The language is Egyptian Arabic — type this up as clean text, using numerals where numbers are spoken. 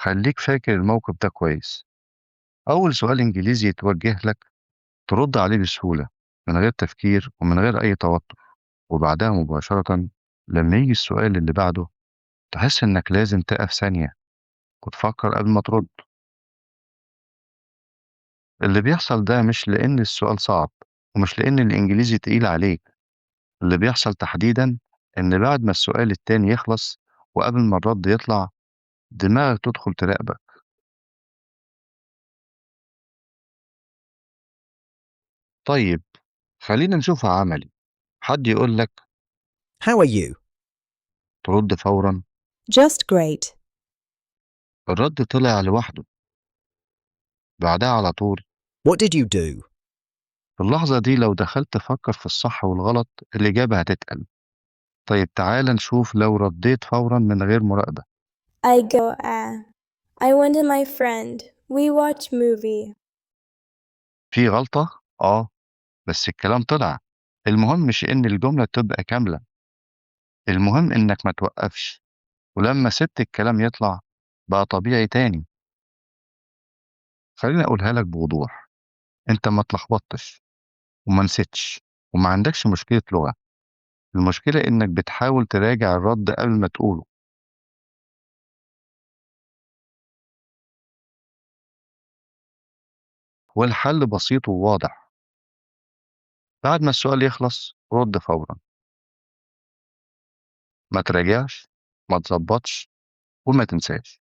خليك فاكر الموقف ده كويس. أول سؤال إنجليزي يتوجه لك ترد عليه بسهولة من غير تفكير ومن غير أي توتر، وبعدها مباشرة لما يجي السؤال اللي بعده تحس إنك لازم تقف ثانية وتفكر قبل ما ترد. اللي بيحصل ده مش لأن السؤال صعب ومش لأن الإنجليزي تقيل عليك. اللي بيحصل تحديدا إن بعد ما السؤال التاني يخلص وقبل ما الرد يطلع دماغك تدخل تراقبك. طيب، خلينا نشوفها عملي. حد يقول لك How are you? ترد فورا. Just great. الرد طلع لوحده. بعدها على طول What did you do? في اللحظة دي لو دخلت تفكر في الصح والغلط الإجابة هتتقل. طيب، تعال نشوف لو رديت فورا من غير مراقبة. I go I went to my friend. We watch movie. في غلطة؟ آه، بس الكلام طلع. المهم مش إن الجملة تبقى كاملة، المهم إنك ما توقفش، ولما سبت الكلام يطلع بقى طبيعي تاني. خليني أقولها لك بوضوح، أنت ما تلخبطتش وما نسيتش وما عندكش مشكلة لغة. المشكلة إنك بتحاول تراجع الرد قبل ما تقوله. والحل بسيط وواضح. بعد ما السؤال يخلص رد فورا، ما تراجعش، ما تظبطش، وما تنساش.